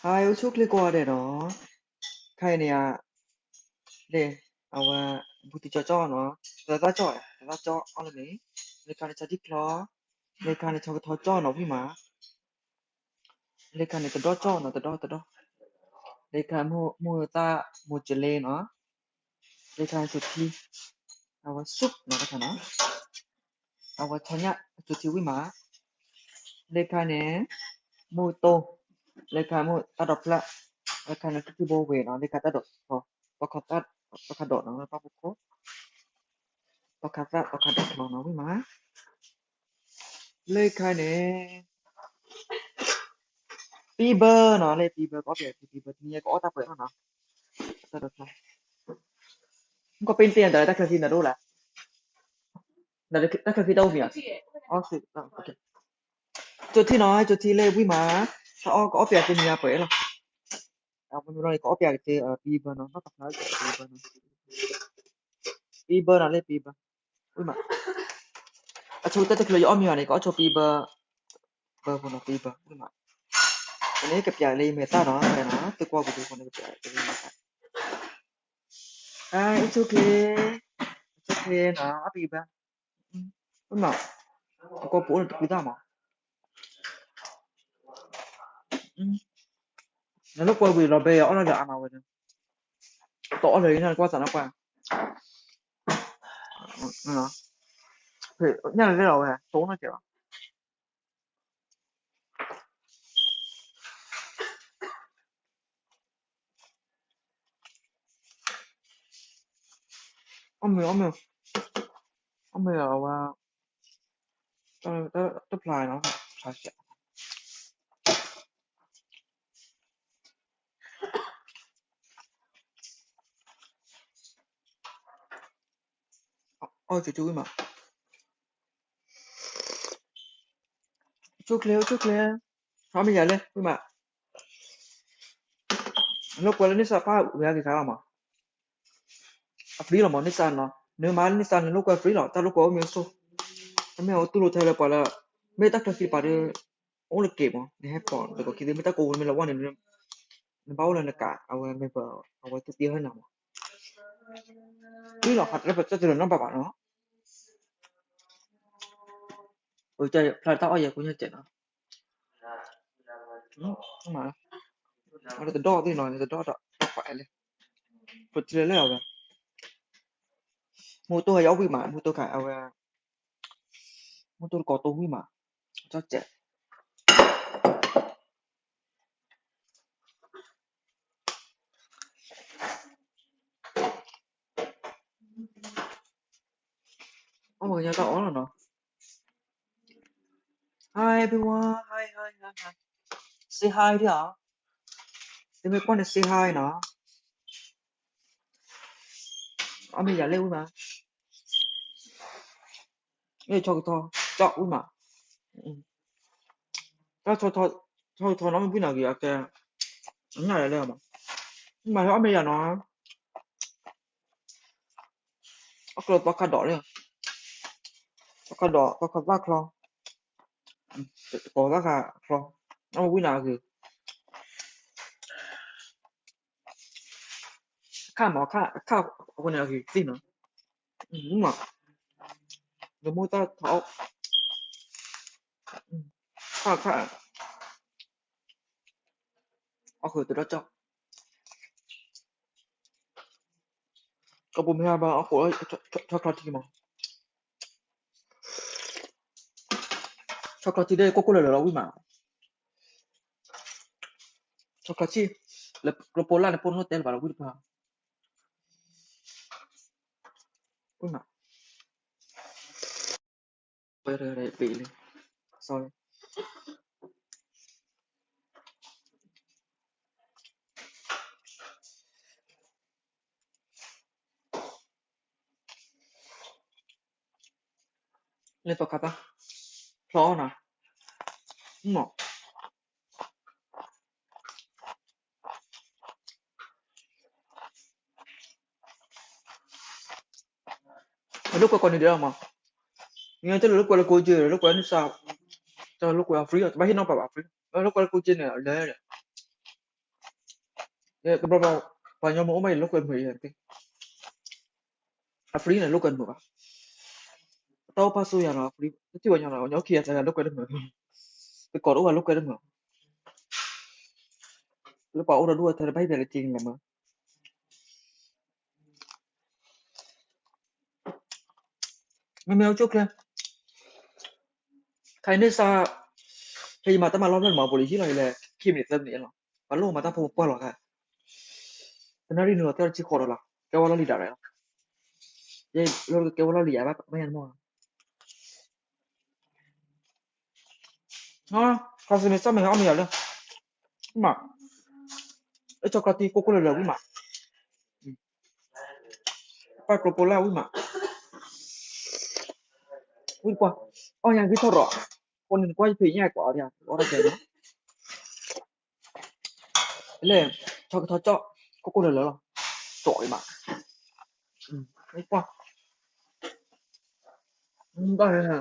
အိၣ်ဆူၣ်ချ့ကိးဂၤဒဲးနီၤ, ခဲအံၤန့ၣ် လၢ အဝဲ ဘူးတံၢ်ကၠီကၠီနီၤ, သၢသၣ်ကၠီ, သၢသၣ်ကၠီအီၣ်လၢန့ၣ်, လၢခါန့ၣ်ဆီထံချီ, လၢခါန့ၣ်ဆီကထီကၠီနီၤ ဝံၣ်မး, လၢခါန့ၣ်တဒီကၠီနီၤ, တဒီတဒီ, လၢခါမုၢ်သၣ်မိၢ်ကလ့နီၤ, လၢခါန့ၣ်ဆီထံ, အဝဲဆူၣ်နီၤ တခါနီၤ အဝဲဆီညၣ်အစူၤထံဝံၣ်မး, လၢခါန့ၣ် မုၢ်တိၢ်, လၢခါမုၢ်တၢ်ဒိးဖျၢၣ်, လၢခါန့ၣ် တထံဘိဝဲနီၤ, လၢခါတၢ်ဒိးထီ, ပှၤခီသၣ်, ပှၤခးဒိးနီၤ, ပှၤဖိခိၣ်, ပှၤခးသၣ် ပှၤခးဒိးထီနီၤ ဝံၣ်မး, လၢခါန့ၣ် ပံဘၢနီၤ, လၢပံဘၢ ကအီၣ်ပၠးက့ၤပံဘၢ တနံၤညါကအီၣ်တၢ်ပှဲၤလီၤနီၤ, တၢ်ဒိးဖျၢၣ်, ကီၢ်ပ့ၣ်တ့ၢ်ယၤဒီး တၢ်ချၢခံနၤဒိၣ်လၢ တၢ်ချၢခံတၢ်အိၣ်မံၤဧါ, ကၠိထံနီၤ, ကၠိထံလၢဝံၣ်မး, တၢ်အီၣ်ကအီၣ်ပၠးက့ၤနံၤညါပှဲၤလီၤ, အမ့ၢ်လီၤန့ၣ် ကအီၣ်ပၠးက့ၤပံဘၢနီၤ, နီၢ်ကဖျါက့ၤပံဘၢနီၤ, ပံဘၢနီၤ လၢပံဘၢ, ဝံၣ်မး, အဆိကတၢၢ်တချုးယအီၣ်မ့ၤအီၤန့ၣ် ကအီၣ်ဆိပံဘၢ, ဘၢပူၤနီၤ ပံဘၢ, ဝံၣ်မး, အန့ၣ်ကပၠးလၢယမဲာ်သၣ်နီၤ, သုကွၢ်ပူၤဒုးဖိန့ၣ် ကပၠးလၢယမဲာ်သၣ်, အိၣ်ဆူၣ်ချ့, အိၣ်ဆူၣ်ချ့နီၤ အပံဘၢ, ဝံၣ်မး, အကီၢ်ပူၤအိၣ်လၢတကူသၣ်မး, နလိၣ်ကွဲဝံၤလီၤဘဲယၤအီၣ်လၢလၢအါမးဝဲ, တအီၣ်လၢၤအံၤန့ၣ် ကွၢ်သးနီၢ်ကွၢ်, ညၣ်လဲၤလဲၤလီၤဝဲ တိၢ်နီၢ်ကဲးဘၣ်, အီၣ်မ့ၤ အီၣ်မ့ၤ, အီၣ်မ့ၤအဝဲ, တဖျါနီၤ, ဖျါစဲး အီၣ်ကၠူဝံၣ်မး, အိၣ်ဆူၣ်ချ့ အိၣ်ဆူၣ်ချ့, ဟါမ့ၢ်ယၤလဲၣ် ဝံၣ်မး, နလိၣ်ကွဲလၢနစးပၢ်ဝဲအဂ့ၤခါလီၤမး, အ free လီၤမး နစးနီၤ, နမၤလၢနစးနလိၣ်ကွဲ free လီၤ, တၢ်လိၣ်ကွဲအိၣ်မ့ၢ်အိၣ်ဆိ, တမ့ၢ်အိၣ်တူၢ်လိာ်ထဲလၢပှၤလၢ, မ့ၢ်တၢ်ချၢခံတပၤဒီး, အိၣ်လၢက့ၤမး နဟဲပိာ်တကီၢ်ခံသ့ မ့ၢ်တၢ်ကိးဝဲမ့ၢ်လၢဝဲန့ၣ်, နဘၣ်အိၣ်လၢနကး အဝဲမ့ၢ်ပှၤ အဝဲသူၣ်သံဟဲနၤမး, free လီၤ ဖးတၢ်ပတၢ်တလၢနီတဘျီဘၣ်နီၤ, ဖျါတၢ်အီၣ်ယဲကိညၣ်စဲးနီၤ, တဒီသ့ၣ်နီၤ တဒီဒီး တခွဲးလဲၣ်, ပထံလဲၣ်အဝဲ, မူတိၢ်ဟဲယအီၣ်ဝံၣ်မး မူတိၢ်ခါအဝဲ, မူတိၢ်တကိးတိၢ်ဝံၣ်မး, ကၠီစဲး အီၣ်မ့ၤကညီတၢ်အီၣ်လီၤနီၤ, Hi everyone, hi hi hi hi, say hi ဒံးဧါ, သုမ့ၢ်ကွၢ်န့ၣ် say hi နီၤ, အီၣ်မ့ၤယၤလဲၣ်ဝံၣ်မး, မ့ၢ်ဆီကထီ ကၠီဝံၣ်မး, တၢ်ဆီကထီနီၤ မ့ၢ်ဘုၣ်နၤဂ့ၤအကဲ, အညၣ်လဲၣ်လဲၣ်မး, မ့ၢ်မၤအီၣ်မ့ၤယၤနီၤ, အကျိၤသီခါဒိးလၢ, သီခါဒိး သီခါသၣ်ချီ, သီခါသၣ်ချီ, အဝံၣ်နၤအဂ့ၤ, ခါမး ခါ ခါအဃိန့ၣ်အဂ့ၤသ့ၣ်နီၤ, မး, ဒီးမိၢ်တၢ်ထီ, ခါခါ, အဃိတဒီကၠီ ကပူၤမ့ၢ်ဘၣ်အဃိ ဆီချီထံမး, ဆီချီထံဒ်ကိၢ်ကိၢ်လၢာ်လၢာ်လီၤဝံၣ်မး, ဆီချီထံ, လၢကျိပိလၢ်န့ၣ် ပိၢ်နီၣ်တဲလၢၤဘၣ်လီၤဝံၣ်တပၤ, ဝံၣ်မး, ပ့လံ, sorry. လၢသီခါသၣ်, ဖျီအီၣ်နၤ, မး လိာ်ကွဲကိးနံၤဒဲးလီၤမး, နတလိာ်ကွဲလၢကိးက့ၤ လိာ်ကွဲနစး, တလိာ်ကွဲ free တဘၣ်ဟ့ၣ်နီတပၤဘၣ် free လိာ်ကွဲလၢကိးက့ၤန့ၣ် လဲၤ တဘျီဘျီ ပှၤညီမ့ၢ်အိၣ်ဘၣ်ယၤလိာ်ကွဲမုာ်ယၤသ့, အ free န့ၣ်လိာ်ကွဲတမုာ်ဘၣ်. တၢ်အိၣ်ဖးစိယၤနီၤ free တထံၣ်ပှၤညီနီၤ ပှၤညီခံဂၤသၢဂၤလိာ်ကွဲတမုာ်, တကိးတအိၣ်ဘၣ်လိာ်ကွဲတမုာ်, လၢပှၤအိၣ်ဒီးဒူၣ်အထဲတဘၣ်ဟံၣ်ပျဲလၢက့န့ၣ်လီၤမး. မ့မ့ၢ်အိၣ်ကၠိၣ်ချ့, ခဲအံၤန့ၣ်စး, ဖဲယမၤတၢ်မၤလီၢ်ဖျၢၣ်န့ၣ်မး ပူၤလံဟံၣ်လီၤ ယလဲၤခံမံးနံးသၢမံးနံးလီၤ, ပှၤလိၣ်မၤတၢ်ဖိပှၢ်လီၤခါ, တနၣ်ရံၣ်နုာ်လီၤတဲအီၤတဆံဃိးဒီးလီၤ ကဲဝဲလီၢ်လံၤဒၣ်ရဲၣ်လီၤ, ယဲလၢကဲဝဲလီၢ်လံၤယၤဘၣ်မ့ၢ်ယၤမ့ၢ် ခီစမ့ၢ်စၢ်မ့ၢ်အီၣ်မ့ၢ်ယၤလၢ, ဝံၣ်မး, အ chocolate ကိၢ်ကိၢ်လၢာ်လၢာ်ဝံၣ်မး, ပၢ်ကျိၤပိလၢ်ဝံၣ်မး, ဝံၣ်ကွၢ်, အီၣ်ညါဂံၢ်ထီၣ်ရီၤ, အဃိန့ၣ်နကွၢ်ယဖံးညၣ်ကွၢ်အီၤဒ်, အီၣ်တၢ်ကဲလီၤ, လဲၣ်, ထီကထီကၠီၣ်, ကိၢ်ကိၢ်လၢာ်လၢာ်လီၤ, ကၠီၣ်အံၤမး, ဝံၣ်ကွၢ်, ဘၣ်ဟဲ ခါ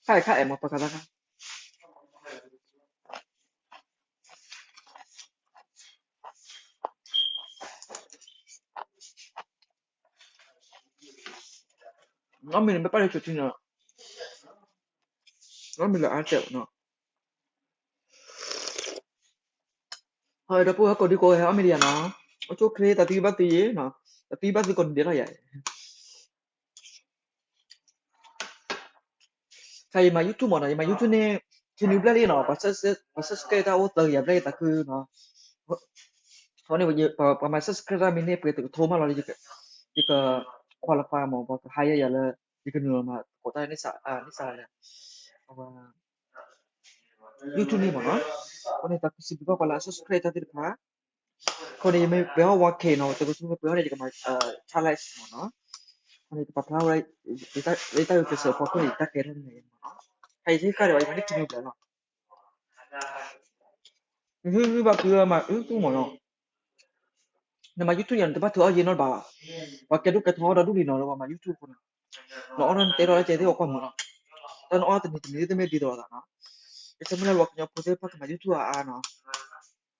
အံၤခါအဲၣ်မးပှၤခါသၢခါ, အီၣ်မ့ၤန့ၣ် မ့ၢ်ပၢ်လၢဆိးထံန့ၣ်, အီၣ်မ့ၤလၢအါတဲာ်နီၤ, ဟီဒီပုၢ်ဝဲၢ်ကိးဒံကိးဂၤဟဲအီၣ်မ့ၤဒံးယၤနီၤ, အိၣ်ဆူၣ်ချ့တၢ်သံဘၣ်သုယဲနီၤ, တၢ်သံဘၣ်သုကိးနံၤဒဲးလီၤယၤ ခဲအံၤယမၤ YouTube မ့ၢ်နီၤ, ယမၤ YouTube န့ၣ် ခံနွံဘျဲၣ်လံနီၤ, ပှၤ subscribe တၢ်အိၣ်သၢကယၤဘျဲၣ် ယသးခုနီၤ, အဃိန့ၣ် ပှၤမၤ subscribe တၢ်မ့ၢ်န့ၢ်ပှဲၤတကထိမးလီၤ, ယက qualify မ့ၢ် ပှၤကဟါယၤယၤလၢ ယကနုာ်လီၤမၤသကိးတၢ်န့ၣ်စးလဲၣ်, အဝဲ YouTube န့ၣ်မ့ၢ်နီၤ, အဃိန့ၣ် သးခုစံးဘျုးဘၣ်ပှၤလၢအ subscribe တၢ်သ့ၣ်တဖၣ် အဃိန့ၣ် ယမ့ၢ်ပှဲၤအီၣ် one K နီၤ, တကထိမ့ၢ်ပှဲၤအီၣ်န့ၣ် ယကမၤ challenge မ့ၢ်နီၤ, အဃိန့ၣ် ယပာ်ဖျါဝဲ ယတၢ်ဂုာ်ကျဲးစၢးအဖီခိၣ်န့ၣ် ယတၢ်ကဲထီၣ်န့ၣ်မ့ၢ်နီၤ, ဟဲယသ့ၣ်ဃၣ်ဒီး ယမၤန့ၢ်ခံနွံဘျဲၣ်လီၤ, ယမၤ YouTube မ့ၢ်နီၤ, နမၤ YouTube ယၤ နတဘၣ်ထုးအီၣ်ယဲနီတဘျီဘၣ်, ပှၤကဲဒိၣ်ကဲထီဒီးဒူၣ်လံနီၤ လၢပှၤမၤ YouTube အဃိန့ၣ်, နအီၣ်ထီၣ်နတဲထီၣ်လၢကဲသ့ၣ်အီၣ်ကွၢ်မုာ်နီၤ, တၢ်နအီၣ်တနံၤတနံၤသ့ၣ်မ့ၢ်ဒ်သိးလိာ်သးနီၤ, ယဆၢမုၢ်လၢ်လၢပှၤကညီဖိသ့ၣ်တဖၣ်ကမၤ YouTube အါအါနီၤ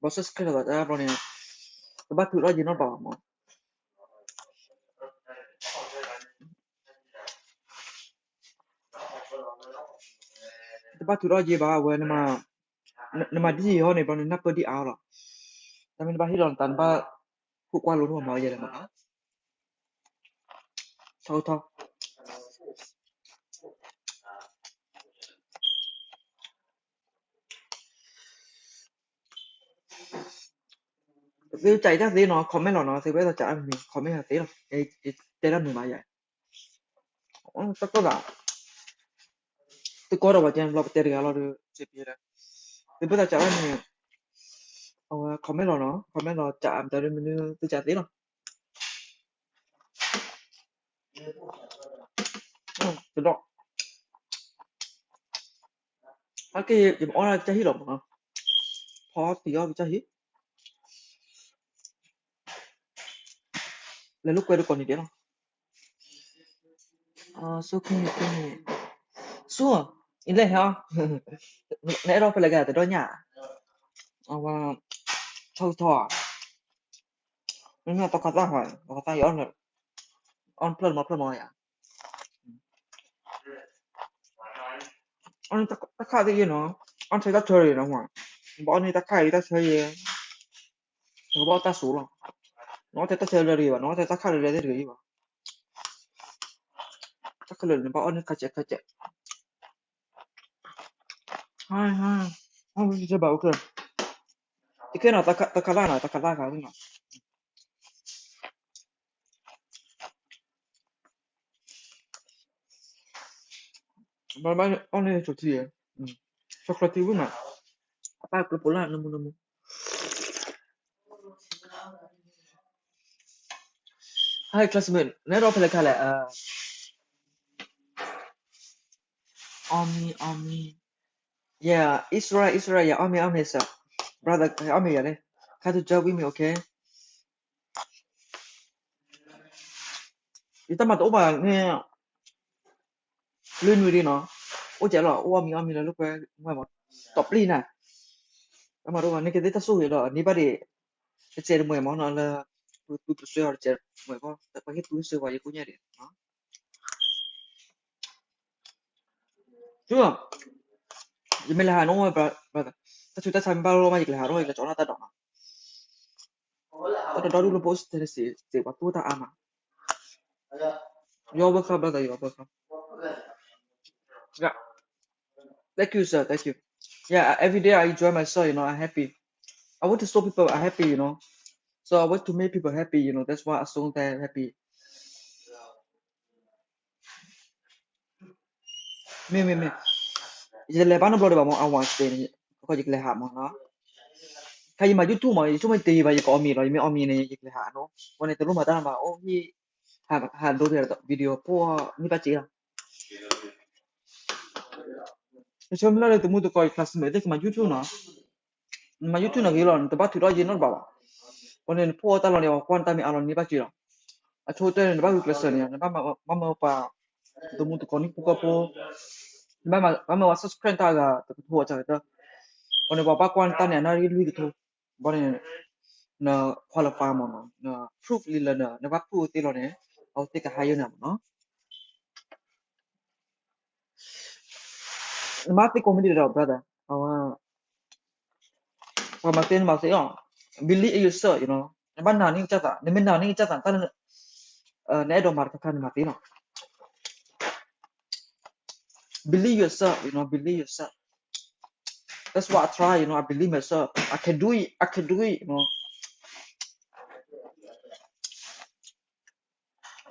ဘၣ် subscribe လီၤသးတဘျီန့ၣ်, တဘၣ်ထုးထီၣ်ယဲနီတဘျီဘၣ်မး, တဘၣ်ထုးထီၣ်ယဲဘၣ် အဝဲ နမၤဒ်အံၤဟီန့ၣ် ဘျီန့ၣ်နၢ်ပၢၢ်ဒ်အါလီၤ, တၢ်မ့ၢ်နဘၣ်ဟ့ၣ်လီၤနသး နဘၣ်ဃုကွၢ်လိနအိၣ်မၤယဲလဲၣ်မး, ထီထီ သုကးအံၤတၢ်သ့နီၤ comment လီၤနီၤ, သုဝဲသးကးအမံၤ comment သ့လီၤ, တဲတၢ်မုာ်မးယၤ, တၢ်ကီၢ်သး, သုကီၢ်ဒီးပှၤကဲဘျီပတဲတဂၤလီၤဒီး စ့ပယဲဒီး, သုဘၣ်သးကးအမံၤ, အဝဲ comment လီၤနီၤ, comment လီၤကးအမံၤတၢ်ဒီးမနုၤသုကးသ့လီၤ, တဒီး အက့ၢ် ယမၤအီၣ်တၢ်ကစၢ်ဟံၣ်လီၤမး, ဖီတံၢ်အီၣ်ကစၢ်ဟံၣ်, လဲၤလိာ်ကွဲတကိးနံၤဒဲးလီၤ, ဆိၣ်ခိၣ်န့ၣ်, ဆိၣ်, အံၤလဲၣ်ဟဲအီၣ်, နအဲၣ်ဒိးဖဲလဲၣ်ဂ့ၤတဒီညၣ်, အဝဲ, ဆီထီၣ်, မ့မ့ၢ်သီခါသၣ်ဟီ, သီခါသၣ်အံၤ, အီၣ်ဖျၢၣ်မီဖျၢၣ်မီယၤ အီၣ်န့ၢ်တၢ်ခၣ်သ့ၣ်ယဲနီၤ, အီၣ်ထဲတၢ်ဆၢယဲနီၤ, ဘၣ်အီၣ်န့ၢ်တၢ်ခၣ်အံၤတၢ်ဆၢယဲ, နကဘၣ်အီၣ်တၢ်စိလီၤ, နအီၣ်ထဲတၢ်ဆၢလၢတဂ့ၤဘၣ်, နအီၣ်ထဲတၢ်ဆၢလၢတဂ့ၤဘၣ်, တၢ်ခဲလၢာ်နဘၣ်အီၣ်န့ၢ်ခါစဲးခါစဲး, ဟါ, ဟါ, ဘၣ်အိၣ်, တခဲနီၤ, တၢ်ခါလၢ်နီၤ, တၢ်ခါလၢ်ခါဝံၤနီၤ ဘၣ်ဘၣ်အီၣ်န့ၢ်ဆိးထံ, ဆီချီထံဝံၤမး, အပၢ်ကျိပိလၢနမူနမူ, hi classmate နအဲၣ်ဒိးဖဲလဲၣ်ခါလဲၣ်, အီၣ်မ့ၤ အီၣ်မ့ၤ, yeah, Israel, Israel, yeah, အီၣ်မ့ၤ အီၣ်မ့ၤ sir, brother အီၣ်မ့ၤယၤလဲၣ်, ခါထူ join with me, okay. ယတၢ်မၤတအိၣ်ဘၣ်န့ၣ် လွံၢ်နွံဒံးနီၤ, အိၣ်ကဲလီၤ အိၣ်အီၣ်မံအီၣ်မံလၢလိာ်ကွဲမွဲမး, တီပျံၢ်နၤ, တၢ်မၤတအိၣ်ဘၣ်န့ၣ် ကသ့ၣ်တၢ်ဆိၣ်ဂ့ၤဒီး န့ၢ်ဘၣ်ဒံး တစဲးတမှဲၤမးနီၤ လၢ ပသူတစဲးအီၤတစဲးတမှဲၤဘၣ်, ပှၤဟ့ၣ်သူတစဲးဝဲ ယကိၣ်ညါဒံး ဆူ ယမ့ၢ်လဲၤဟးနီၤ brother, တၢ်ဆူးတၢ်ဆါမ့ၢ်ဘၣ်လီၤမး ယကလဲၤဟးထီၣ် ယကလဲၤကၠီနီၢ်တၢ်ဒိးနီၤ, တၢ်ဒိးဒူၣ်လၢ post တစဲး ပှၤသူတၢ်အါမး, You're welcome, brother, you're welcome. Yeah. Thank you, sir, thank you. Yeah, every day I enjoy myself, you know, I'm happy. I want to show people I'm happy, you know. So I want to make people happy, you know. That's why I show them happy. မ့ၢ် မ့ၢ် မ့ၢ်, ယလဲၤဘၣ်နီတဘျီဒံးဘၣ်မး အဝဲစ့န့ၣ်, ခီယကလဲၤဟးမးနီၤ, ခါယမၤ YouTube မး ယဆိကမိၣ်တ့ၢ်ဘၣ် ယကအီၣ်မံၤလီၤ, ယမ့ၢ်အီၣ်မံၤန့ၣ် ယကလဲၤဟးနီၤ, အဃိန့ၣ် တလိၣ်မၤတၢ်မၤ အိၣ်ဟံၣ်, ဟးဒိတ့ၢ် video ဖိန့ၢ်ဘၣ်စ့လီၤ. ယဆၢမုၢ်လၢ်လၢတမူတကိး ယ classmate သ့ၣ်ကမၤ YouTube နီၤ, နမၤ YouTube နီၤဂ့ၤလီၤ နတဘၣ်ထုးထီၣ်ယဲနီတဘျီဘၣ်, အဃိန့ၣ် နဖိအီၣ်တၢ်လီၤန့ၣ် ပှၤကွၢ်နတၢ်မ့ၢ်အါလီၤန့ၢ်ဘၣ်စ့လီၤ, အဆိကတၢၢ်န့ၣ် နဘၣ်ဂုာ်ကျဲးစၢးန့ၣ် နဘၣ်မၤပှၤ တမူတကိးနဟံၣ်ဖိဃီဖိ, နဘၣ်မၤပှၤ subscribe တၢ်ဂၤ တကထိအစှၤကတၢၢ်, အဃိန့ၣ် ပှၤဘၣ်ကွၢ်နတၢ်န့ၣ် အနၣ်ရံၣ်လွံၢ်ကထိ, ဘၣ်န့ၣ် န qualify မးနီၤ, န proof လံလၢန နဘၣ် proof သ့လီၤန့ၣ် အဝဲသ့ၣ်ကဟါယၢၢ်နၤမးနီၤ. နမၤသ့ကိးမံၤဒံးဒီး brother, အဝဲ ပှၤမၤသ့နမၤသ့လီၤ, believe in yourself, you know, နဘၣ်နာ်န့ၢ်ကစၢ်သး, နမ့ၢ်နာ်န့ၢ်ကစၢ်သး တၢ်လၢ နအဲၣ်ဒိးမၤတခါခါန့ၣ်မၤသ့လီၤ. Believe yourself, you know, believe yourself. That's why I try, you know, I believe myself. I can do it, I can do it, you know.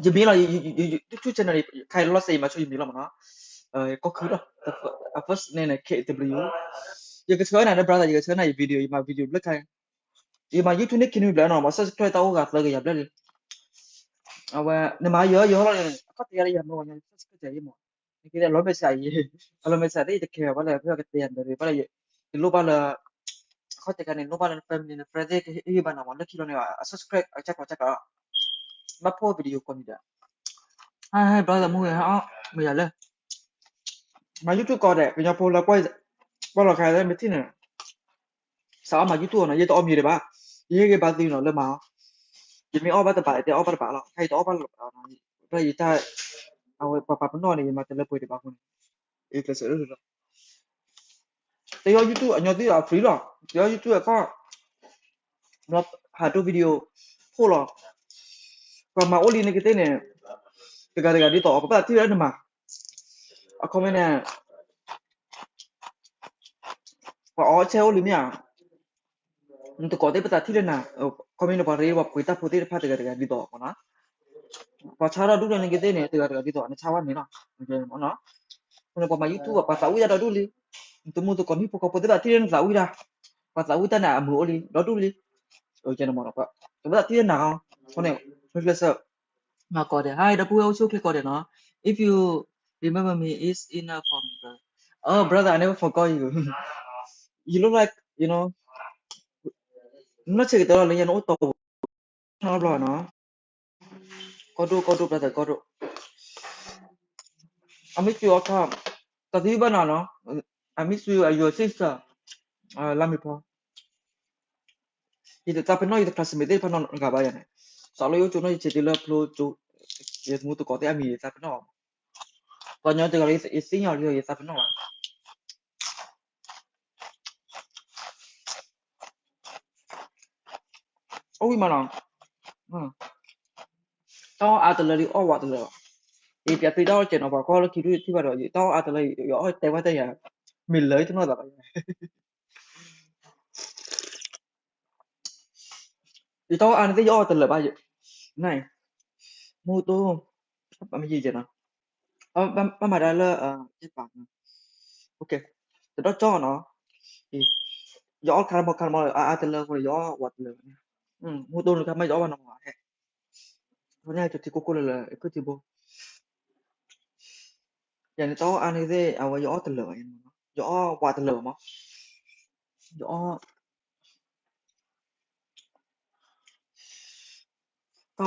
ယမံၤလီၤ, YouTube channel ခါလီၤစဲး ယမၤဆိယမံၤလီၤမးနီၤ, ကီၢ်ခုလီၤ, first name န့ၣ် K W, ယကဆှၢနၤလၢ brother, ယကဆှၢနၤယ video, ယမၤ video ဘျဲၣ်ခါ, ယမၤ YouTube န့ၣ် ခံနွံဘျဲၣ်နီၤ, မ့ၢ် subscribe တၢ်အိၣ်ဂၤသၢကယၤဘျဲၣ်လံ, အဝဲ နမၤယၤယၤလီၤန့ၣ် အခီၣ်ထံးယၤလၢယၤမ့ၢ်ဝဲ subscribe ယၤမး, နကဲလၢအလီၤမဲာ်ဆှးအံၤ, အလီၤမဲာ်ဆှးသ့ၣ်ယတခဲဘၣ်လၢ ဖဲကတဲယၤဒီး ဘၣ်လၢ ယလိၣ်ဘၣ်လၢ အခီၣ်ထံးခါန့ၣ် လိၣ်ဘၣ်လၢ family န့ၣ် friend သ့ၣ်ကဟ့ၣ်ဂံၢ်ဘၣ်နၤမး လၢခံလီၤန့ၣ် အ subscribe အကၢ်ကီကၢ်ကီ, ဘၣ်ဖှိၣ် video ကိးနံၤဒီး, hi hi brother မုၢ်ဂဲၤဟါအီၣ်မ့ၢ်ယၤလဲၣ်, မၤ YouTube ကိးဒီး ကညီဖိလၢကွၢ်လီၤခါလၢမ့ၢ်ထံၣ်န့ၣ် စးအီၣ်မၤ YouTube နီၤ, ယတအီၣ်မံၤဒံးဘၣ်, ယဟ့ၣ်ဂ့ၤဘါသံနီၤလၢမၤအီၤ, ယမ့ၢ်အီၣ်ဘၣ်တဘး ယတဲအီၣ်ဘၣ်တဘးလီၤ, ခါယတအီၣ်ဘၣ်လီၤ, ဘၣ်ယတၢ်, အဝဲပှၤပာ်ပနီၣ်န့ၣ် ယမၤတလၢပှဲၤဒံးဘၣ်အဃိန့ၣ်, ယကျဲးစၢးလီၤ, တယီ YouTube အညီသံဒီး free လီၤ, တယီ YouTube အခီၣ် ဟးဒိ video ဖှိၣ်လီၤ, ပှၤမၤအိၣ်လံန့ၣ်ကသ့ၣ်န့ၣ်, တဂၤတဂၤဒ်သိး ပဘၣ်သးထံၣ်လၢနမၤ, အခီပညီန့ၣ် ပှၤအီၣ်ဆဲးအိၣ်လံမ့ၢ်ဧါ, နတကိးသ့ၣ်ပသးထံၣ်လၢနၤ, ခီမ့ၢ်န့ၣ် ပှၤရ့ပှၤပှ့ၤတၢ်ဖိသ့ၣ်တဖၣ် တဂၤတဂၤဒ်သိးမးနီၤ, ပှၤဆါထီၣ်ဒူၣ်လၢနကသ့ၣ်န့ၣ် တဂၤတဂၤဒ်သိး နဆါဝဲန့ၣ်လီၤ, မ့ၢ်နီၤ, အဃိန့ၣ် ပှၤမၤ YouTube ပှၤသးဝံၣ်တၢ်ဒီဒူၣ်လံ, နတမူတကိးနဟံၣ်ဖိဃီဖိသ့ၣ်တဖၣ်ထံၣ်လၢနသးဝံၣ်တၢ်, ပှၤသးဝံၣ်တၢ်န့ၣ်အမုာ်အိၣ်လံ ဒီဒူၣ်လံ, တဘၣ်သးထံၣ်လၢနၤ, အဃိန့ၣ် မ့ၢ်ကျဲးစၢး မၤကိးဒဲး, hi ဒီပုၢ်ဝဲၢ်အိၣ်ဆူၣ်အိၣ်ချ့ကိးဒဲးနီၤ, if you remember me is enough for me, brother, oh brother I never forgot you, you look like, you know, နီၢ်ဆံးကတၢၢ်လီၤလၢယဲနအိၣ်တီၢ်ပူၤ, နီတဘျီနီၤ, ကီၢ်ဒိၣ်ကီၢ်ဒိၣ် brother ကီၢ်ဒိၣ်, I miss you all time, တၢ်သံဘၣ်နၤနီၤ, I miss you, your sister, love me ဖီ, ယတသးပ့ၤနီၣ်ယတ classmate သ့ၣ်တဖၣ်နီတဂၤဘၣ်ယၤန့ၣ်, စးလၢယအိၣ်ကၠိနီၢ်ယဆံးတုၤလၢဖျိကၠိ, ယတမူတကိးသ့ၣ်အမံၤယသးပ့ၤနီၣ်အီၤ, ပှၤကညီတဂၤလၢယသ့ၣ်ညါလံယသးပ့ၤနီၣ်ဘၣ်, အိၣ်ဝံၤမးနီၤ, တၢ်အီၣ်အါတလၢလံ အီၣ်ဝးတလၢဘၣ်, ယပျးသံတၢ်အီၣ်ကဲနီၤ ပှၤကွၢ်လၢခံဒူၣ်ထံၣ်ဘၣ်ဒီး ယတၢ်အီၣ်အါတလၢ ယအီၣ်တဲဝဲတၢ်ယၤ, မ့ၢ်လၢယတနီၣ်သးဘၣ်ယၤ ယတၢ်အီၣ်အါန့ၣ်သ့ၣ် ယအီၣ်တလၢာ်ဘၣ်, န, မူတိ, မယံၤနီၤ, ဘၣ်မၤတၢ်လၢ, တဒီကၠီနီၤ, ယအီၣ်ခါမီခါမီ အါအါတလၢအဃိ ယအီၣ်ဝးတလၢာ်, မူတိနုၤခါမီ ယအီၣ်ဘၣ်နီၤမးဟဲ, ညါယထံကိၢ်ကိၢ်လၢလၢ ယကုၢ်ထံဘိ, ယန့ၣ်တၢ်အီၣ်အါန့ၣ်သ့ၣ် အဝဲယအီၣ်တလၢာ်ဘၣ်, ယအီၣ်ဝးတလၢာ်ဘၣ်မး, ယအီၣ်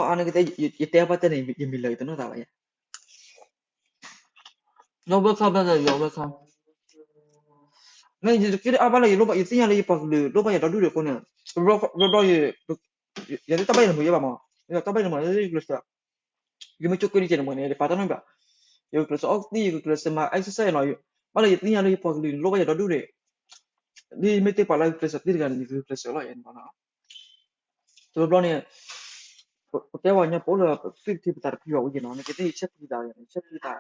အါန့ၣ်ကသ့ ယတဲအါဘၣ်တဲန့ၣ် ယမံၤလၢာ်ယတနီၣ်သးဘၣ်ယဲ. You're welcome, brother, you're welcome. န့ၣ် ယတက့ၢ်အါဘၣ်လၢယလိၣ်ဘၣ် ယသ့ၣ်ညါလၢယပှၤကလုာ်လိၣ်ဘၣ်ယၤဒီဒူၣ်ဒံးအဃိန့ၣ်, ဘျီဘျီ ယ ယသ့ၣ်တၢ်ဘၣ်ယၤနမုာ်ယဲဘၣ်မး, တၢ်ဘၣ်ယၤနမုာ် ယကျဲးစၢး ယမ့ၢ်ကၠိက့ၤဒ်ကဲန့ၣ်မ့ၢ်န့ၣ် ယပာ်တၢ်နီတဘျီ, ယကျဲးစၢးအီၣ်သံ ယကျဲးစၢးမၤ exercise နီၤ, ဘၣ်လၢယသ့ၣ်ညါလၢယပှၤကလုာ်န့ၣ် လိၣ်ဘၣ်ယၤဒီဒူၣ်ဒံး, ဒ်မ့ၢ်တ့ၢ်ပှၤလၢယကျဲးစၢးသ့တဂၤန့ၣ် ယကျဲးစၢးလီၤယဲန့ၣ်မးနီၤ. တဘျီဘျီန့ၣ် ပတဲဝဲညါပအိၣ်လၢပသွံၣ်ပထံပသးတဖုဘၣ်ဝဲယဲနီၤ, နကသ့ၣ်ယဆဲးဖုသးယဲန့ၣ် ယဆဲးဖုသး,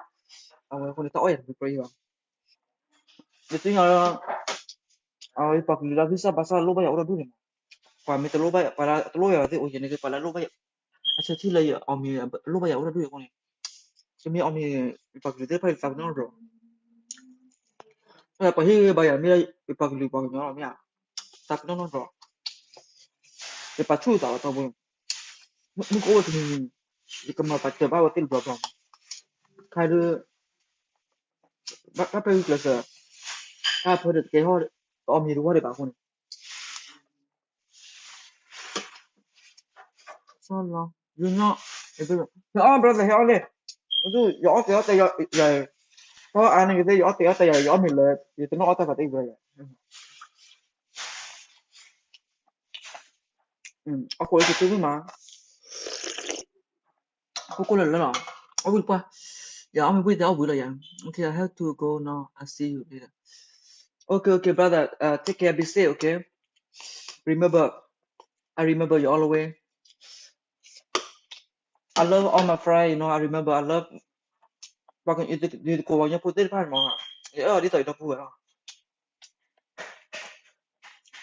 အဝဲအဃိန့ၣ် တၢ်အီၣ်ယၤတမုာ်ပြယဲဘၣ်. ယသ့ၣ်ညါလၢ အဝဲပှၤကလုာ်လၢ visa ဘၣ်ဆၣ်လိၣ်ဘၣ်ယၤအိၣ်ဒီဒူၣ်န့ၣ်မး, ပှၤမ့ၢ်တလိၣ်ဘၣ် ပှၤလၢတလိၣ်ယၤသ့ၣ်အိၣ်ယဲန့ၣ် ပှၤလၢလိၣ်ဘၣ်ယၤ အဆၢထံၣ်လၢယအီၣ်မ့ၤလိၣ်ဘၣ်ယၤအိၣ်ဒီဒူၣ်အဃိန့ၣ်, ယမ့ၢ်အီၣ်မ့ၤ ယပှၤကလုာ်သ့ၣ်တဖၣ်ယသးပ့ၤနီၣ်နီတဘျီ, ပှၤဟ့ၣ်ဂံၢ်ဘါယၤမ့ၢ်လၢယပှၤကလုာ်ပှၤကညီလီၤမ့ၢ်ဧါ, သးပ့ၤနီၣ်နီတဘျီ, ယပာ်ဆူၣ်သးလီၤတၢ်ဘိ, မုၢ်ကအိၣ်ဝဲတနံၤနံၤ ယကမၤပာ်စၢၤဘၣ်ဝဲသ့ၣ်တဘျီဘျီ, ခါဒုး ဘၣ်ဖဲဂုာ်ကျဲးစၢး, တၢ်ဖဲဒီးတကဲထီၣ်, တအီၣ်မ့ၤတဝီဒံးဘၣ်အဃိန့ၣ်, ဆီလီၤ, ယူညီ, ဟဲအီၣ် brother ဟဲအီၣ်န့ၣ်, ယအီၣ်တဲအီၣ်တဲယၤ, တၢ်အါန့ၣ်ကသ့ ယအီၣ်တဲအီၣ်တဲယၤ ယအီၣ်မ့ၤလၢ ယတနီၣ်အီၣ်တၢ်ဖးတၢ်အံၤဘၣ်ယၤ, အီၣ်ခိးလၢကတုမ့ၢ်မး ခိၣ်ခိၣ်လၢလၢလီၤ, အီၣ်ဝံၤတပှၢ်, ယအီၣ်မ့ၤဘှံးသဲအီၣ်ဝံၤလီၤယၤ, okay, I have to go now, I see you later, okay, okay, brother, uh, take care, be safe, okay, remember, I remember you all the way, I love all my friend, you know, I remember, I love, ယတကိးပှၤကညီဖိသ့ၣ်တဖၣ်န့ၣ်မး, ယအၢၣ်ဒ်သိးယဒီပုၢ်ဝဲၢ်လီၤ,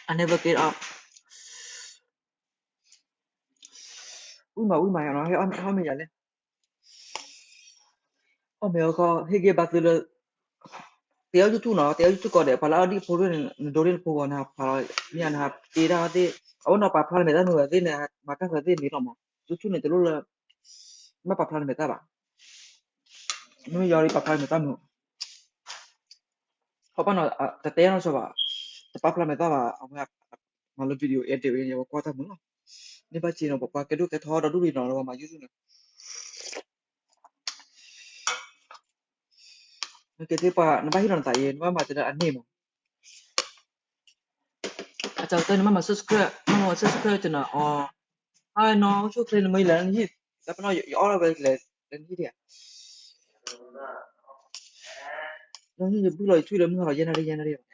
I never get up, ဝံၣ်မးဝံၣ်မးယၤနီၤ, ဟဲအီၣ်မ့ၤယၤလဲၣ်, အီၣ်မ့ၤအခီ ဟ့ၣ်ဂံၢ်ဘါသုလၢ တဲအီၣ် YouTube နီၤ, တဲအီၣ် YouTube ကီးဒီး ပှၤလၢအအီၣ်ဒံၣ်ဖိတဖၣ်န့ၣ် နဒိလ့ၣ်နဖိဂီၤ နဟးဖျါလီၤ, မ့ၢ်နဟးတ့တၢ်သ့ၣ်, အဝဲနီၤ ပာ်ဖျါလီၤမဲာ်တၢ်မုာ်ဝဲသ့ၣ်န့ၣ် မၤတၢ်သ့ၣ်န့ၣ်လီၤမး, YouTube န့ၣ် တလိၣ်လၢ မ့ၢ်ပာ်ဖျါလီၤမဲာ်တၢ်ဘၣ်, မ့ၢ်ယီၤလံပာ်ဖျါလီၤမဲာ်တၢ်မုာ်, ခီပၣ်နီၤ တတဲနီၤဆီဘၣ်, တပာ်ဖျါမဲာ်တၢ်ဘၣ်, အဝဲ မၤလၢ video edit ဝဲန့ၣ် အဝဲကွၢ်တၢ်မုာ်လီၤ, မ့ၢ်ဘၣ်စ့နီၤ ပှၤကဲဒိၣ်ကဲထီဒီဒူၣ်လံနီၤ ပှၤမၤ YouTube န့ၣ် နကသ့ပှၤ နဘၣ်ဟ့ၣ်လီၤနသးအံၤ နဘၣ်မၤတၢ်လၢအန့ၢ်မး, အတၢ်ကတၢၢ်န့ၣ် မ့ၢ်မၤ subscribe မ့ၢ်မၤ subscribe ကနၤအီၤ, ဟါနီၤ အိၣ်ဆူၣ်ချ့နမ့ၢ်လဲၤလၢနဟံၣ်, တၢ်ပနီၣ်ယအီၣ်လီၤဝဲလဲၤလၢနဟံၣ်ဒံးဧါ, လၢနဟံၣ်ယဘုၣ်လီၤယထွံၣ်လၢမုၢ်ဟါလီၤယဲၢ်နၣ်ရံၣ်ယဲၢ်နၣ်ရံၣ်ဘၣ်န့ၣ်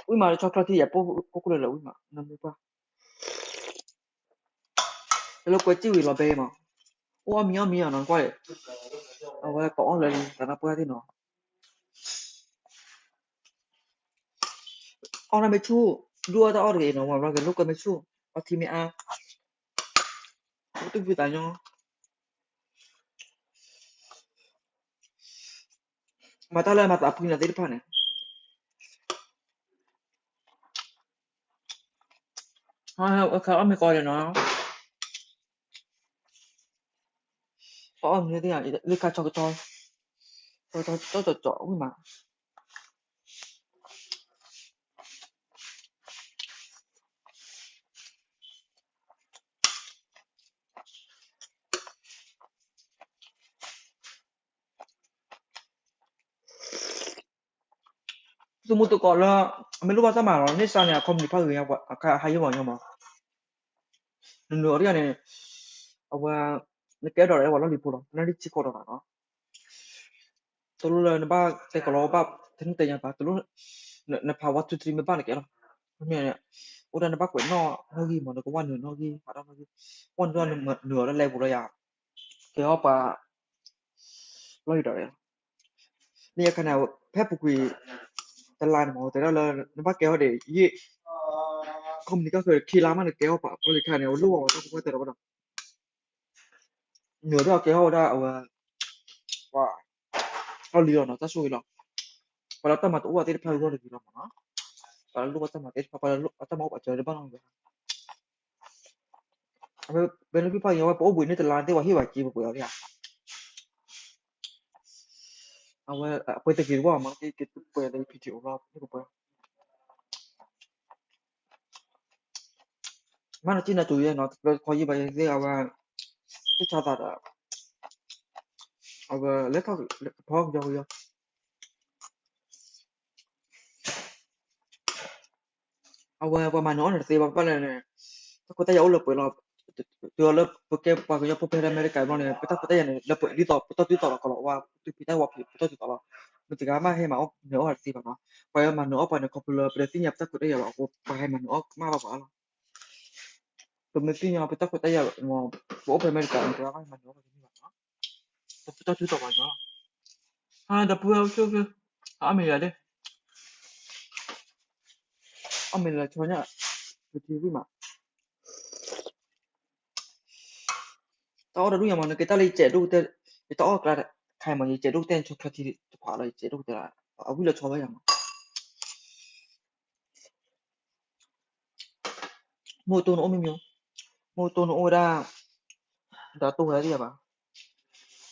ဝံၣ်မးလၢ chocolate ထံၣ်ယၤပိၢ်ကိၢ်ကိၢ်လၢလၢဝံၣ်မး နမုၢ်ပှၢ်, တလိၣ်ကွဲစံၣ်ဝံၤလီၤဘဲမး, အိၣ်အီၣ်မံအီၣ်မံအီၤနီၤ ကွၢ်အံၤ, အဝဲပအီၣ်လၢသးနၢ်ပှၢ်သ့ၣ်နီၤ, အီၣ်တၢ်မ့ၢ်ဆူၣ်, ဒုၣ်အီၣ်တၢ်အီၣ်တဂ့ၤနီၤ ဝဲကလိၣ်ကွဲမ့ၢ်ဆူၣ်, အီထံမ့ၢ်အါ, အိၣ်သူၣ်ဖှံသးညီ မၤတၢ်လၢမၤသးဖှံနၤသ့ၣ်တဖၣ်န့ၣ်, အခါအီၣ်မ့ၤကီးဒီးနီၤ, ပအီၣ်မ့ၤသ့ၣ်ညါ လၢခါဆီကတီၢ်, ကတီၢ်ကတီၢ်ကတီၢ်ဝံၣ်မး သုမုၢ်သကိးလၢ အမ့ၢ်လိၣ်ဘၣ်တၢ်မၤလီၤ န့ၢ်စါန့ၣ် အ company ဖးဂ့ၤ အခါဟးယံာ်မးညီမး, နနုာ်အီၤတယၤန့ၣ်, အဝဲ, နကဲဒီးဝဲလီၤလံၤဖိလီၤ နနၣ်ရံၣ်ဆံဃိးဒီးနီၤ, တလိၣ်လၢနဘၣ်တဲကလီဘၣ် တနံၣ်တဲညါဘၣ် တလိၣ်, နဖး one two three မ့ၢ်ဘၣ်နကဲလီၤ, မ့ၢ်န့ၣ်, အိၣ်ဒၣ်နဘၣ်ကွဲးနီၣ်နီၣ်ဂံၢ်မး နကဝၢ်နုာ်နီၣ်ဂံၢ် ဟးထီၣ်နီၣ်ဂံၢ်, ဝၢ်နုာ်နီၣ်နုာ်အီၤလၢလဲပူၤလီၤယၤ, ကဲအီၣ်ပှၤ လီၤယံၤဒီး န့ၣ်အခါန့ၣ် ဖဲပူၤကွံာ် တလါန့ၣ်မး တဲဒၣ်လၢ နဘၣ်ကဲထီၣ်ဒီး ယ့ၣ် company ကၢ်ဃၢၤခံလါမး နကဲထီၣ်ပှၤအီၣ်လံခါန့ၣ် အဝဲလိၣ်ဘၣ်ဝဲတၢ်ဖိခွါတဲဒီးဝဲဒီး နုာ်ဒီးကဲထီၣ်ဝဲဒၣ်အဝဲ ပှၤ အီၣ်လံလီၤနီၤ တၢ်ဆိၣ်ဂ့ၤလီၤ ပှၤလၢတၢ်မၤတအိၣ်အသ့ၣ်တဖၣ်ဂီၢ်တဂ့ၤလီၤမးနီၤ ပှၤလၢလိၣ်ဘၣ်တၢ်မၤသ့ၣ်တဖၣ် ပှၤလၢတၢ်မၤအိၣ်ပှၤစၢၤတဘၣ်နီၤ အဝဲ ဘဲလၢဖံဖးယံၤဝဲ ပအိၣ်ဘှံးန့ၢ်တလါသ့ၣ် ပှၤဟ့ၣ်ဝဲက့ၤပပှဲၤအီၤလံဧါ. အဝဲ အပှဲၤတဂ့ၤတဝီမး ကကပှဲၤလၢ video လီၤ ပကပှဲၤ မ့ၢ်နကံနၤတူၤယဲနီၤ တဖျၢၣ်ခီယံၢ်ဘၣ်ယဲသ့ၣ် အဝဲ သ့ၣ်ဆါသးဒီး အဝဲလဲၤထီၣ်ကထီကယီကယီ အဝဲပှၤမၤနၢၤအီၣ်န့ၣ်တသ့ဘၣ် ဘၣ်လဲၣ်န့ၣ် တၢ်ခွဲးတၢ်ယာ်အိၣ်လၢပှဲၤလီၤ. တုၤလၢပကဲပှၤကညီဖိဖဲလၢအမဲရကၤဘျီန့ၣ် ပတၢ်ခွဲးတၢ်ယာ်န့ၣ် လၢပှဲၤဒ်သိး ပတီၢ်တုၤသိးလီၤကလီၤဝါ ပတုၤဖံးတၢ်ဝီဖံး ပတီၢ်တုၤသိးလီၤ. မ့ၢ်တဂၤမ့ၢ်ဟဲမၤအီၣ်နၢၤအီၣ်တသ့ဘၣ်နီၤ. ပှၤမၤနၢၤအီၣ်ပှၤန့ၣ် ခီဖျိလၢပတသ့ၣ်ညါပတၢ်ခွဲးတၢ်ယာ်ဘၣ်အဃိ ပှၤဟဲမၤနၢၤအီၣ်မးဘၣ်ပှၤလီၤ. ပမ့ၢ်သ့ၣ်ညါပတၢ်ခွဲးတၢ်ယာ် ပအိၣ်ဖဲအမဲရကၤန့ၣ် တဂၤမ့ၢ်ဟဲမၤနၢၤအီၣ်ပှၤတသ့ဘၣ်နီၤ. ပပတီၢ်တုၤသိးပှၤကညီလီၤ. ဒီပုၢ်ဝဲၢ်အိၣ်ဆူၣ်အိၣ်ချ့ အီၣ်မ့ၤလၢဒ့ၣ် အီၣ်မ့ၤလၢဆီညၣ် ပထံဝံၣ်မး တၢ်အီၣ်တဒူၣ်ညါမး နကဲတၢ်လၢယစဲးဒိၣ်ကတၢၢ် ယတၢ်အီၣ်ကျါတခါမး ယစဲးဒိၣ်ကတၢၢ် နဆီချီထံတဖၣ်လီၤ ယစဲးဒိၣ်ကတၢၢ်လီၤ အဝံၣ်လၢဆီဝဲယါမး မိၢ်တိၢ်နအိၣ်မ့ၢ်မ့ၢ် မိၢ်တိၢ်နအိၣ်ဝဲဒၣ် ဒီးတိၢ်ဝဲသ့ၣ်ယါဘၣ်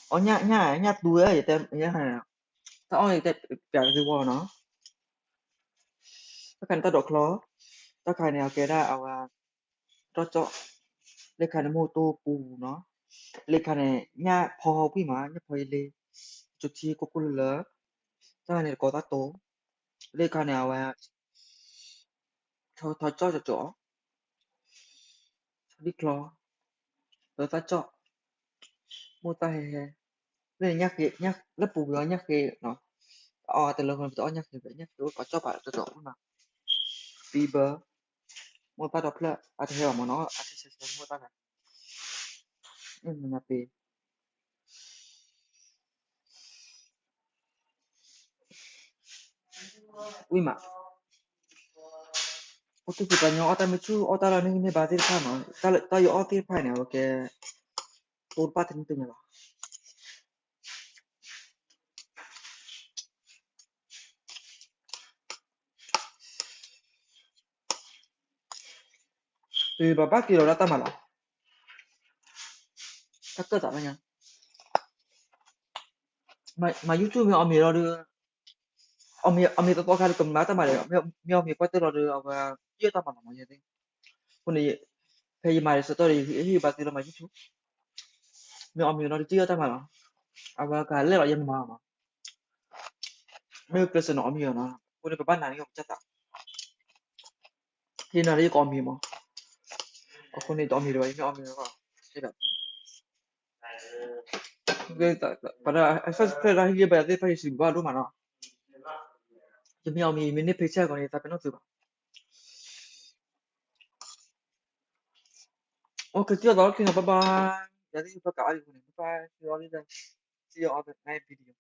အီၣ်ညၣ်ညၣ်ညၣ်တူဝဲ ယတဲ တၢ်အီၣ်ယတဲပျးကသ့ဝီနီၤ တၢ်ခါန့ၣ် တၢ်ဒိးချီ တၢ်ခါန့ၣ် အကဲဒၣ်အဝဲ ဒီကၠီၣ် လၢခါန့ၣ် မိၢ်တိၢ်ပူၤနီၤ လၢခါန့ၣ် ညၣ်ဖီဝံၣ်မး ညၣ်ဖီယလ့ ကၠိထံကိၢ်ကိၢ်လၢလၢ တၢ်န့ၣ်တကိးသၣ်တိ လၢခါန့ၣ် အဝဲ ထီထီကၠီၣ်ကၠီၣ် ဆီဒံၣ်ချီ လၢသၣ်ကၠီၣ် မိၢ်သၣ်ဟဲဟဲ လၢညၣ်ဃ့ လၢပူၤကွံာ်အီၤညၣ်ဃ့နီၤ အီၣ်တလၢဃီ ပတအီၣ်ညၣ်ဃ့ဘၣ် ညၣ်ဃ့အိၣ်ကိးကၠီၣ်ပာ်တတီၤအိၣ်နီၤ ဖံဘၢ မိၢ်သၣ်ဒီဖျၢၣ် အတဟဲဘၣ်မးနီၤ အဆဲဆဲဆဲမိၢ်သၣ်န့ၣ် မ့ၢ်နပ့ၤ ဝံၣ်မး အိၣ်သူၣ်ဖှံသးညီ အီၣ်တၢ်မ့ၢ်ဆူၣ် အီၣ်တၢ်လီၤန့ၢ်န့ၢ်ဘါသ့ၣ်တဖၣ်မး တၢ်ယအီၣ်သ့ၣ်တဖၣ်န့ၣ် အဝဲကဲ တိၢ်တပၣ်တနံၣ်တညါလီၤ ပဘၣ်ဘၣ်က့ၤလီၤဒၣ်တၢ်မၤလီၤ တၢ်ကၢၣ်သးလၢညါ မၤ YouTube မ့ၢ်အီၣ်မ့ၤလီၤဒီး အီၣ်မ့ၤ အီၣ်မ့ၤသီသီခါဒီး ကမၤတၢ်မၤဒီး မ့ၢ်အီၣ်မ့ၤကွၢ်တၢၢ်လီၤဒီး အဝဲ ယဲၢ်တၢ်မၤလီၤမးယဲသ့ၣ် အဃိန့ၣ် ဖဲယမၤဒီးဆၢကတီၢ်ဒီး ယဟ့ၣ်ဘါသ့လီၤမး YouTube မ့ၢ်အီၣ်မ့ၤလီၤဒီး ယဲၢ်တၢ်မၤလီၤ အဝဲကလဲၣ်လီၤ ယဲမၤမး မ့ၢ်ကျဲးစၢးန့ၣ်အီၣ်မ့ၤလီၤနီၤ အဃိန့ၣ် ပဘၣ်နာ်န့ၢ်ကစၢ်သး ယနာ်လၢယကအီၣ်မ့ၤမး အဃိန့ၣ် တအီၣ်မ့ၤဒီး ယမ့ၢ်အီၣ်မ့ၤလီၤ ပှၤဒၣ် အ subscribe ဒၣ်ဟ့ၣ်ဂံၢ်ဘါသ့ၣ်တဖၣ် ယစံးဘျုးဘၣ်ဒိၣ်မးနီၤ ယမ့ၢ်အီၣ်မ့ၤ ယမ့ၢ်န့ၢ် paycheck အဂီၢ်န့ၣ် ယသးပ့ၤနီၣ်သုဘၣ် Okay စံးအီၤသီလီၤ ခံနီၤ bye bye ယၤသ့ၣ်ယဖၢကးအါဒံးအဃိန့ၣ် bye bye စံးအီၤ see you on the next video